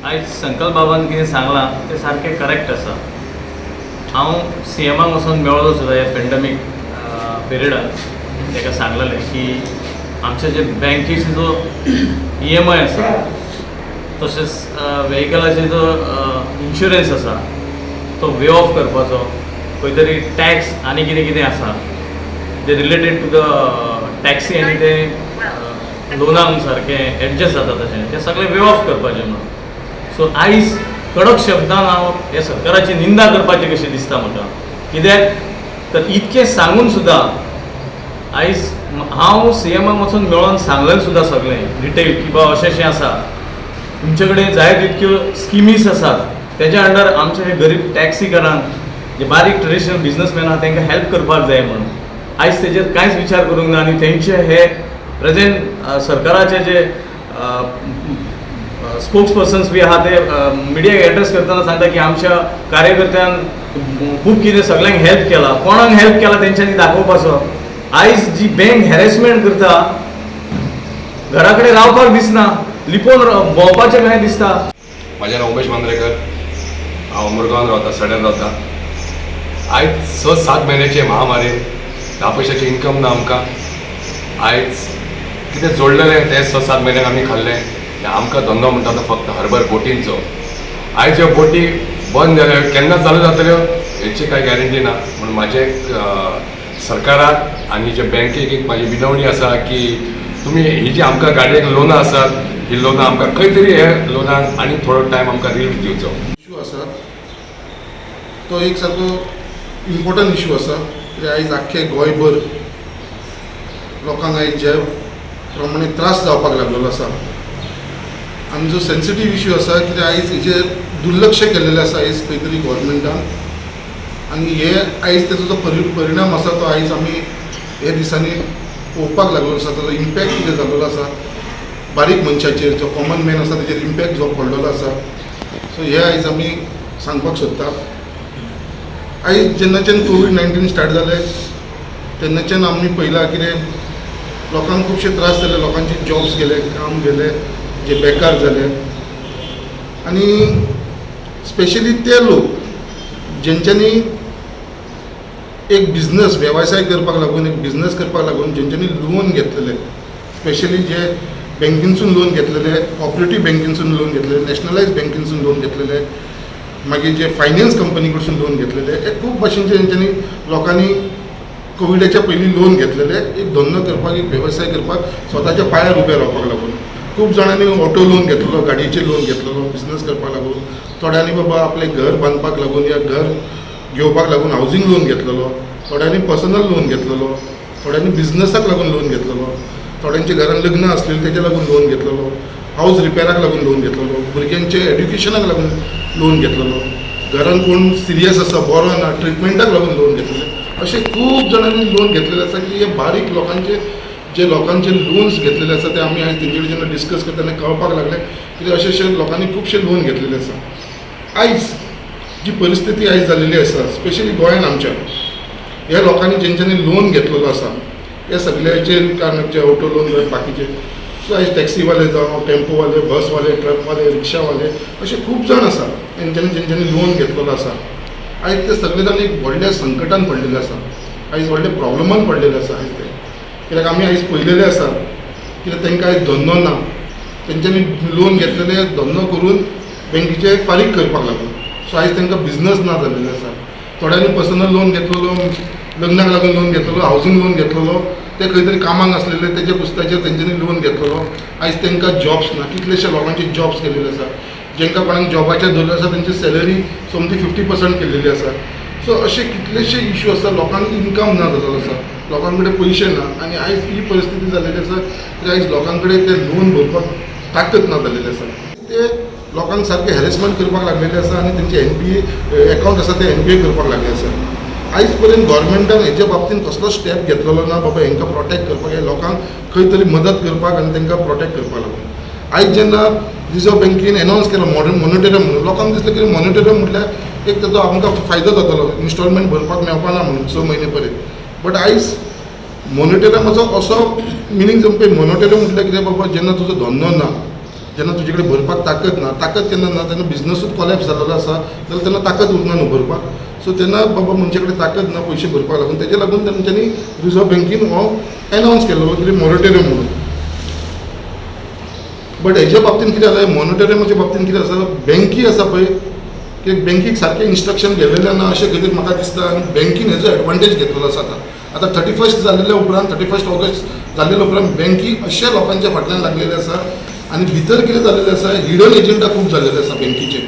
आयज संकल्प बाबान कितें सांगलां तें सारकें करेक्ट आसा. हांव सी एमाक वचोन मेळ्ळो सुद्दां ह्या पेंडमीक पिरियडान. ताका सांगलेलें की आमचे जे बँकेचे जो ईएमआय आसा, तशेंच वेहिकलाचे जो इन्शुरन्स आसा तो वे ऑफ करपाचो, खंय तरी टॅक्स आनी कितें कितें आसा जे रिलेटेड टू the taxi आनी ते लोनांक सारकें एडजस्ट जाता तशें तें सगळें वे ऑफ करपाचें म्हणून. सो आयज कडक शब्दान हांव ह्या सरकाराची निंदा करपाची कशी दिसता म्हाका. कित्याक तर इतकें सांगून सुद्दां आयज हांव सी एमाक वचून मेळोन सांगलें सुद्दां सगळें डिटेल की बाबा अशें अशें आसा, तुमचे कडेन जाय तितक्यो स्किमीस आसात, तेज्या अंडर आमचे हे गरीब टॅक्सीकारांक जे बारीक ट्रेडिशनल बिजनसमॅन आहा तांकां हेल्प करपाक जाय म्हणून. आयज तेजेर कांयच विचार करूंक ना आनी तेंचे हे प्रेजेंट सरकाराचे जे स्पोक्स पर्सन्स बी आहा ते मिडियाक एड्रेस करतना सांगता की आमच्या कार्यकर्त्यान खूब कितें सगळ्यांक हेल्प केला. कोणाक हेल्प केला तेंच्यांनी दाखोवपाचो. आयज जी बँक हॅरेसमेंट करता, घरा कडेन रावपाक दिसना, लिपोवन भोंवपाचें कशें दिसता. म्हाजें नांव उमेश मांद्रेकर. हांव मुरगांवान रावता, सड्यान रावता. आयज 6-7 म्हयन्याचे महामारीन 10 पयशाचें इन्कम ना आमकां. आयज कितें जोडलेलें तें 6-7 म्हयन्याक आमी खाल्लें आनी आमकां धंदो म्हणटा तो फक्त हरबर बोटींचो. आयज ह्यो बोटी बंद जाल्यो, केन्ना चालू जातल्यो हेची कांय गॅरंटी ना. म्हणून म्हाजें एक सरकाराक आनी जे बँकेक एक म्हाजी विनवणी आसा की तुमी ही जी आमकां गाडयेक लोनां आसात, ही लोनां आमकां खंय तरी हे लोनाक आनी थोडो टायम आमकां रिलीफ दिवचो. इशू आसा तो एक सारको इम्पॉर्टंट इशू आसा, कित्याक आयज आख्खे गोंयभर लोकांक आयज जे प्रमाणे त्रास जावपाक लागलेलो आसा आनी जो सेन्सिटीव इशू आसा, कित्याक आयज हेजेर दुर्लक्ष केल्लेलें आसा आयज खंय तरी गोवोरमेंटान आनी हे आयज तेजो जो परिणाम आसा तो आयज आमी हे दिसांनी पळोवपाक लागलेलो आसा. ताजो इम्पॅक्ट कितें जाल्लो आसा बारीक मनशाचेर, जो कॉमन मॅन आसा तेजेर इम्पॅक्ट जो पडलेलो आसा, सो हे आयज आमी सांगपाक सोदता. आयज जेन्नाच्यान कोवीड-19 स्टार्ट जालें तेन्नाच्यान आमी पळयलां कितें लोकांक खुबशे त्रास जाले, लोकांचे जॉब्स गेले, काम गेले, जे बेकार जाले आनी स्पेशली ते लोक जेंच्यांनी एक बिजनस वेवसाय करपाक लागून, एक बिजनस करपाक लागून जेंच्यांनी लोन घेतलेले, स्पेशली जे बँकीनसून लोन घेतलेले, कॉपरेटीव बँकीनसून लोन घेतलेले, नॅशनलायज बँकीनसून लोन घेतलेले, मागीर जे फायनान्स कंपनी कडसून लोन घेतलेले, हे खूब भाशेनचे तेंच्यांनी लोकांनी कोविडाच्या पयलीं लोन घेतलेले एक धंदो करपाक, एक वेवसाय करपाक, स्वताच्या पांयार उबे रावपाक लागून. खूब जाणांनी ऑटो लोन घेतलेलो, गाडयेचेर लोन घेतलेलो बिजनस करपाक लागून. थोड्यांनी बाबा आपलें घर बांदपाक लागून या घर घेवपाक लागून हावजींग लोन घेतलेलो. थोड्यांनी पर्सनल लोन घेतलेलो, थोड्यांनी बिजनसाक लागून लोन घेतलेलो, थोड्यांच्या घरान लग्न आसलेली तेज्या लागून लोन घेतलेलो, हावज रिपेराक लागून लोन घेतलेलो, भुरग्यांच्या एड्युकेशनाक लागून लोन घेतलेलो, घरान कोण सिरियस आसा, बरो ना, ट्रिटमेंटाक लागून लोन घेतलेले. अशे खूब जाणांनी लोन घेतलेले आसा की हे बारीक लोकांचे जे लोकांचे लोन्स घेतलेले आसा ते आमी आयज तेंचे कडेन जेन्ना डिस्कस करता तेन्ना कळपाक लागले कित्याक अशे अशे लोकांनी खुबशे लोन घेतलेले आसा. आयज जी परिस्थिती आयज जाल्लेली आसा, स्पेशली गोंयान आमच्या ह्या लोकांनी जेंच्यांनी लोन घेतलेलो आसा हे सगळ्याचे कारण जे ऑटो लोन बाकीचे, सो आयज टॅक्सीवाले जावं, टेम्पोवाले, बसवाले, ट्रकवाले, रिक्षावाले, अशे खूब जाण आसा तेंच्यांनी जेंच्यांनी लोन घेतलेलो आसा. आयज ते सगळे जाण एक व्हडल्या संकटान पडलेले आसा, आयज व्हडल्या प्रॉब्लमान पडलेले आसा आयज ते, कित्याक आमी आयज पळयलेले आसा कित्याक तांकां आयज धंदो ना. तेंच्यांनी लोन घेतलेले धंदो करून बँकेचे फारीक करपाक लागून. सो आयज तांकां बिजनस ना जाल्लेले आसा. थोड्यांनी पर्सनल लोन घेतलेलो, लग्नाक लागून लोन घेतलेलो, हावजींग लोन घेतलेलो, ते खंय तरी कामाक आसलेले तेज्या पुस्ताचेर तेंच्यांनी लोन घेतलेलो. आयज तांकां जॉब्स ना. कितलेशे लोकांचे जॉब्स गेलेले आसा. जेंकां कोणाक जॉबाचेर दवरले आसा तेंची सॅलरी सोमती 50% केल्लेली आसा. सो अशे कितलेशे इशू आसा. लोकांक इनकम ना जालेलो आसा, लोकां कडेन पयशे ना आनी आयज ही परिस्थिती जाल्लेली आसा की आयज लोकां कडेन ते लोन भरपाक ताकद ना जाल्लेली आसा. ते लोकांक सारके हॅरेसमेंट करपाक लागलेले आसा आनी तेंचे एनपीए एकावंट आसा ते एनपीए करपाक लागले आसा. आयज पर्यंत गोवोरमेंटान हेच्या बाबतींत कसलोच स्टेप घेतलेलो ना बाबा हेंकां प्रोटेक्ट करपाक, ह्या लोकांक खंय तरी मदत करपाक आनी तांकां प्रोटेक्ट करपाक लागून. आयज जेन्ना रिजर्व बँकेन एनावन्स केलो मोरेटोरियम म्हणून, लोकांक दिसलें की मोरेटोरियम म्हटल्यार एक तेजो आमकां फायदो जातलो, इन्स्टॉलमेंट भरपाक मेळपा ना म्हणून 6 म्हयने पर्यंत. बट आयज मोरेटोरियमाचो असो मिनींग जमपी, मोरेटोरियम म्हटल्यार कितें बाबा, जेन्ना तुजो धंदो ना जेन्ना तुजे कडेन भरपाक ताकद ना, ताकद केन्ना ना तेन्ना बिजनसूच कॉलेप्स जाल्लो आसा जाल्यार तेन्ना ताकद उरना न्हू भरपाक. सो तेन्ना बाबा मनशा कडेन ताकद ना पयशे भरपाक लागून, तेजे लागून तेंच्यांनी रिजर्व बँकेन हो एनावन्स केल्लो कितें मॉरेटोरियम म्हणून. बट हेज्या बाबतीन कितें जालें, मॉरेटोरियमाच्या बाबतीन कितें आसा, बँकी आसा पळय की बँकीक सारकें इन्स्ट्रक्शन गेल्लेलें ना अशें खंय तरी म्हाका दिसता आनी बँकीन हेजो एडवांटेज घेतलेलो आसा. आतां आतां 31 जाल्ले उपरांत, 31 ऑगस्ट जाल्ले उपरांत बँकी अशा लोकांच्या फाटल्यान लागलेले आसा आनी भितर कितें जाल्लेलें आसा, हिडन एजंडा खूब जाल्लेले आसा बँकीचे.